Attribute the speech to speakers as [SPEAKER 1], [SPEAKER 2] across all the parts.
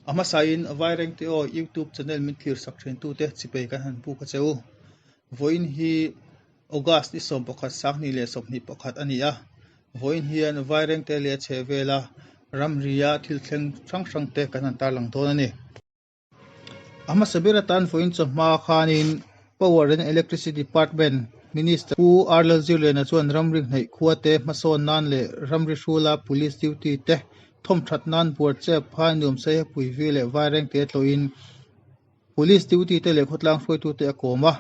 [SPEAKER 1] A hmasain Vairengte aw YouTube channel min thlir sak thintute chipei kan han buk a che u. Vawiin hi August ni 11 2021 a ni a. Vawiin hian Vairengte leh a chhehvela ramria thil thleng hrang hrangte kan han tarlang dawn a ni. A hmasa ber atan vawiin chawhma khanin Power and Electricity Department Minister Pu R Lalzirliana chuan ramri hnaih khuate hmasawn nan leh ramri hrula Police duty te thawmthat nan buarchep phai nuamsei puivi leh vairengte tlawhin Police duty te leh khawtlang hruaitute a kawm a.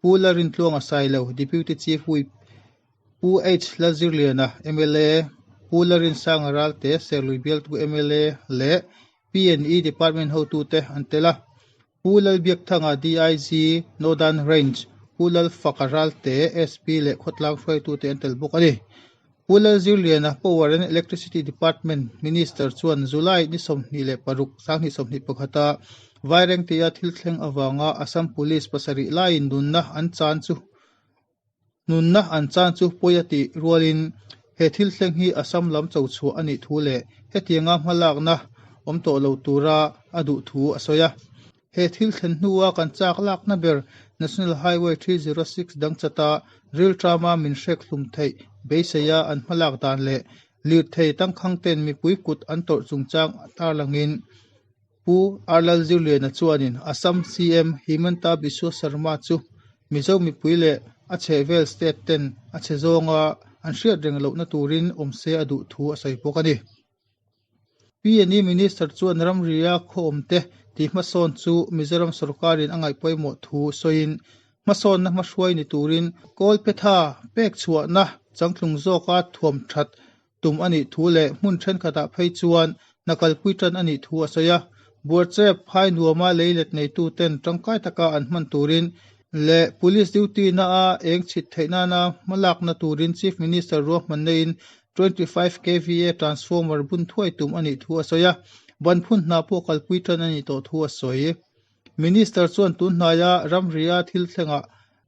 [SPEAKER 1] Pu Lalrintluanga Sailo, Deputy Chief Whip, Pu H Lalzirliana, mla, Pu Lalrinsanga Ralte, Serlui bialtu mla leh P&E Department hotute an tel a. Pu Lalbiakthanga, DIG, Northern Range, Pu Lalfaka Ralte, SP leh khawtlang hruaitute an tel bawk a ni. Pu Lalzirliana, Power and Electricity Department Minister chuan July ni 26, 2021 a Vairengtea thil thleng avanga Assam Police pasarih laiin nunna an chan chu Nunna an chan chu pawi a tih rualin he thil thleng hi Assam lam cho chhuah a nih thu leh hetianga hmalakna awm tawh lo tura a duh thu a sawi a. He thil thlen hnua kan chak lakna ber National Highway 306 dang chata rilṭama min hrek hlum theih beiseia an hmalak dan leh lirthei tangkhang ten mipui kut an tawrh chungchang tarlangin Pu R Lalzirliana chuanin Assam CM Himanta Biswa Sarma chu Mizo mipui leh a chhehvel state ten a chhe zawnga an hriat reng lohna turin awm se a duh thu a sawi bawk a ni. PNE Minister chuan ramria khaw awmte tih hmasawn chu Mizoram sawrkarin a ngaih pawimawh thu sawiin hmasawnna hmahruai ni turin kawlphetha pek chhuahna changtlung zawka thuam that tum a nih thu leh hmun thenkhatah phei chuan hna kalpui tan a nih thu a sawi a. Buarchep phai nuama leilet neituten tangkai taka an hman turin leh Police duty na-a eng chhit theih nana hmalakna turin Chief Minister ruahman neiin 25 kva transformer bun thuai tum a nih thu a sawi a. Ban phun hna pawh kalpui tan a nih tawh thu a sawi. Minister chuan tun hnaia ramria thil thlengah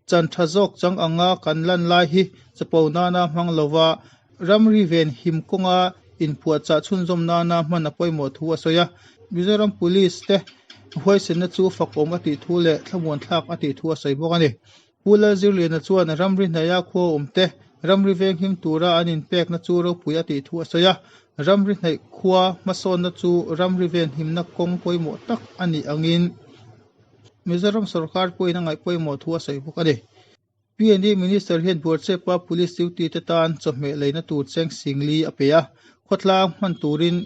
[SPEAKER 1] chan tha zawk chang anga kan lan lai hi chapo nana hmang lova ramri ven him kawnga inpuahchah chhunzawm nana hman a pawimawh thu a sawi a. Mizoram Police te huaisenna chu fakawm a tih thu leh thlamuan thlak a tih thu a sawi bawk a ni. Pu Lalzirliana chuan ramri hnaia khua awmte ramri venghim tura an inpekna chu ropui a tih thu a sawi a. Ramri hnaih khua hmasawnna chu ramri venhimna kawng pawimawh tak a nih angin Mizoram sawrkar pawhin a ngaih pawimawh thu a sawi bawk a ni. PNE Minister hian Buarchepa Police duty te tan chawhmeh leina tur cheng singli a pe a, khawtlang hman turin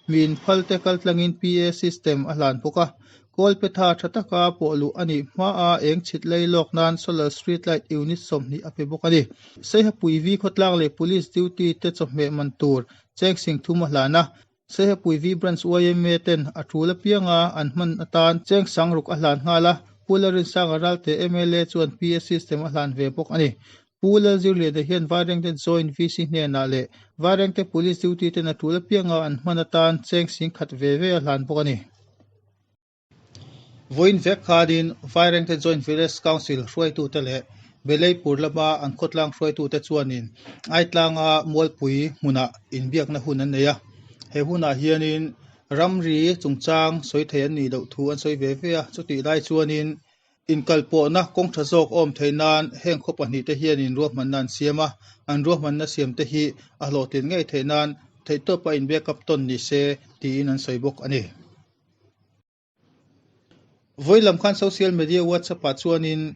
[SPEAKER 1] mi inphal te kaltlangin PA system a hlan bawk a. Kawlphetha tha taka pawh luh a nih hmaa eng chhit lei lawk nan solar street light unit 20 a pe bawk a ni. Seihapui V khawtlang leh Police duty te chawhmeh man tur cheng sing thum a hlan a. Seihapui V Branch yma ten a tul apianga an hman atan cheng sangruk a hlan nghal a, Pu Lalrinsanga Ralte mla chuan PA system a hlan ve bawk a ni. Pu Lalzirliana hian Vairengte Joint VC hnenah leh Vairengte Police duty ten a tul apianga an hman atan cheng sing khat ve ve a hlan bawk a ni. Vawiin vek khanin Vairengte Joint Village Council hruaitute leh Beleipur lama an khawtlang hruaitute chuanin Aitlanga Mualpui hmunah inbiakna hun an nei a. He hunah hianin ramri chungchang sawi thei an nih loh thu an sawi ve ve a, chutih lai chuanin Inkalpawhna kawng tha zawk a awm theih nan heng khaw pahnihte hianin ruahmanna an siam a, an ruahmanna siamte hi a hlawhtlin ngei theih nan theihtawpa inbackup tawn ni se tiin an sawi bawk a ni. Vawi lam khan social media WhatsApp-ah chuanin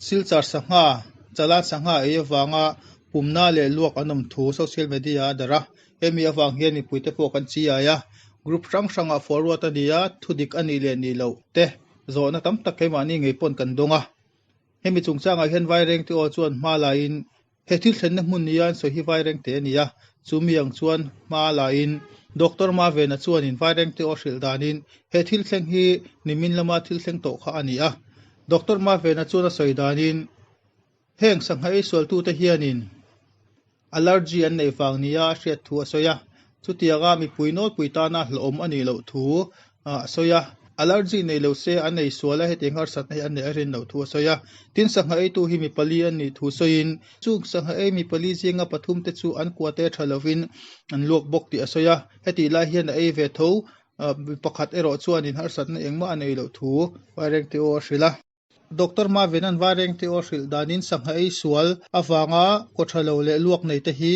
[SPEAKER 1] Silchar sangha, Chalan sangha ei avanga pumna leh luak an awm thu social media-ah a darh a, hemi avang hian mipuite pawh kan chiai a, group hrang hrangah forward a ni a, thudik a nih leh nih loh te Zawhna tam tak keimahni ngei pawn kan dawng a. Hemi chungchangah hian Vairengte aw chuan hma laiin he thil thlenna hmun nia an sawi hi Vairengte a ni a, chumi ang chuan hma laiin Doctor Mavena chuanin Vairengte aw hrilh danin he thil thleng hi nimin lama thil thleng tawh kha a ni a. Doctor Mavena chuan a sawi danin heng sangha ei sualtute hianin Allergy an neih vang nia a hriat thu a sawi a, chutianga mipui nawlpui tana hlauhawm a nih loh thu a sawi a. Allergy nei lo se an ei sual a, hetiang harsatna hi an neih a rin loh thu a sawi a. Tin, sangha eitu hi mi pali an nih thu sawiin, chung sangha ei mi pali zinga pathum te chu an kuate tha lovin an luak bawk tih a sawi a. Hetih lai hian a ei ve tho. Mi pakhat erawh chuanin harsatna engmah a nei loh thu Vairengte aw a hrilh a. Doctor Mavena'n Vairengte aw hrilh danin sangha ei sual avanga kaw tha lo leh luak nei te hi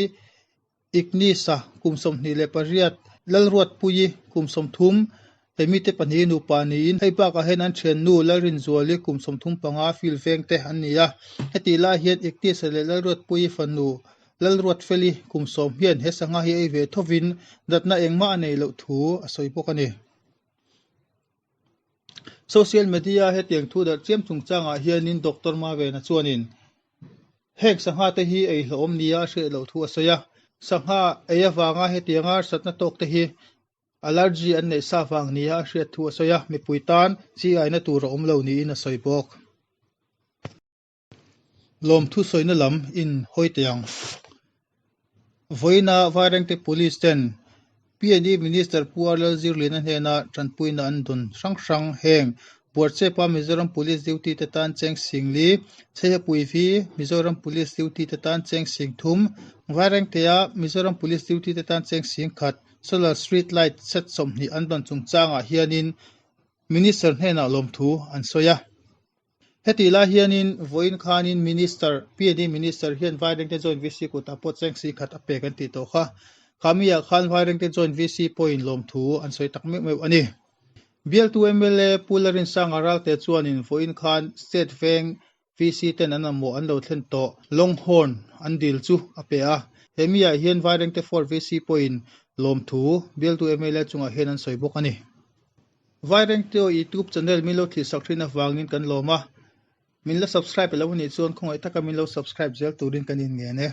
[SPEAKER 1] Ignisa kum 28, Lalruatpuii kum 30, he mite pahnih nupa niin hei bakah hian an thiannu Lalrinzuali kum 35 field veng te an ni a. Hetih lai hian Ignisa leh Lalruatpuii fanu Lalruatfeli kum 10 hian he sangha hi ei ve thovin natna engmah a nei loh thu a sawi bawk a ni. Social media hetiang thu darh chiam chungchangah hianin Doctor Mavena chuanin heng sangha te hi ei hlauhawm nia a hriat loh thu a sawi a. Sangha ei avanga hetianga harsatna tawk te hi allergy an neih sa vang nia a hriat thu a sawi a, mipui tan chi aina tur a awm lo niin a sawi bawk. Lawmthu sawina lam in hawi teh ang. Vawiina Vairengte Police ten PNE Minister Pu R Lalzirliana hnena tanpuina an dawn hrang hrang heng Buarchepa Mizoram Police Duty te tan cheng singli, Chheihapui V Mizoram Police Duty te tan cheng sing thum, Vairengtea Mizoram Police Duty te tan cheng sing khat, Solar Street Light set 20 an dawn chungchangah hianin Minister hnenah lawmthu an sawi a. Hetih lai hianin vawiin khanin Minister, PNE Minister hian Vairengte Joint VC kutah pawh cheng si khat a pek an tih tawh kha. Khamiah khan Vairengte Joint VC pawhin lawmthu an sawi tak meuh meuh a ni. Bialtu mla Pu Larinsanga Ralte chuanin vawiin khan State Veng VC ten an mamawh an lo thlen tawh Longhorn an dil chu a pe a. He miah hian Vairengte Fort VC pawhin lawmthu bialtu mla chungah hian an sawi bawk a ni. Vairengte aw youtube channel min lo thihsak thin avangin kan lawm a, min la subscribe lo anih chuan khawngaih taka min lo subscribe zel turin kan inngen e.